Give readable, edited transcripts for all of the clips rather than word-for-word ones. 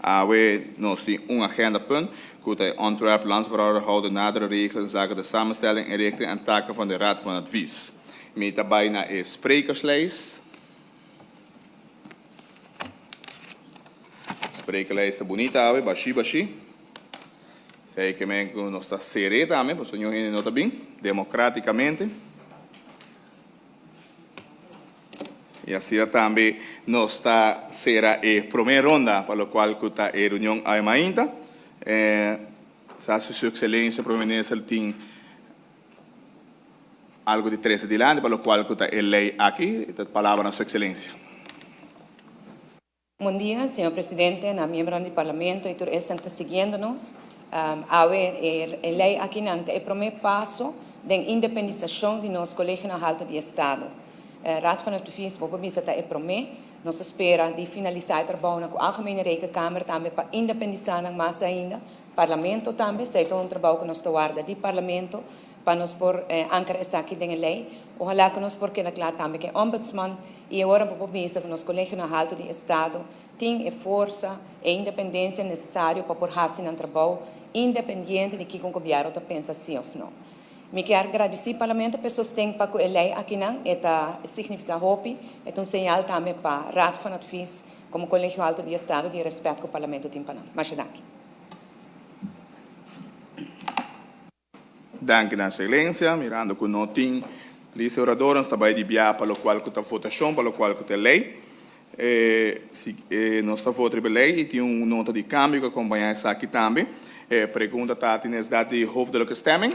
Awe nos tin un agendapunt ku ta e ontwerp landsverordening nadere regelen inzake de samenstelling, inrichting en taken van de Raad van Advies. Mi ta bai na e sprekerslijst. Sprekerlijst ta bunita awe, bashí bashí. Esei ke men ku nos ta ser'é tambe, pasobra niun hende no ta bin, demokratikamente. I asina tambe nos ta sera e promé ronda pa lokual ku ta e reunion awe mainta. Sa si su ekselensia Prome Minister tin algu di trese dilanti pa lokual ku ta e lei aki. Ta palabra na su ekselensia. Bon dia, señor presidente, na miembronan di Parlamento y tur esnan cu ta siguiendo nos. Awe e ley akinan ta e prome paso den independisacion di nos Colegionan Halto di Estado. Raad van Advies, bo por bisa, ta e prome. Nos ta spera di finalisa e trabounan cu Algemene Rekenkamer tambe pa independisa nan mas ainda. Parlamento tambe, esey ta un trabou cu nos ta warda di Parlamento pa nos por ankra esaki den e ley. Ohala cu nos por keda cla tambe cu e Ombudsman y e ora bo por bisa cu nos Colegionan Halto di Estado tin e forsa, e independencia necesario pa por haci nan trabou independiente di kico un gobierno ta pensa si of no. Mi kier gradici Parlamento pa e sosten pa cu e ley akinan. E ta significa hopi, e ta un señal tambe pa Raad van Advies como Colegio Halto di Estado di e respet cu Parlamento tin pa nan. Masha danki. Danki na Excelencia, mirando cu no tin lista di orador, nos ta bay di bia pa locual cu ta votacion, pa locual cu ta e ley. Si nos ta vota riba e ley y tin un nota di cambio cu acompaña esaki tambe. E pregunta ta, tin necesidad di hoofdelijke stemming?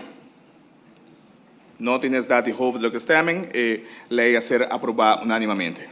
No tin necesidad di hoofdelijke stemming, e ley a ser aproba unanimamente.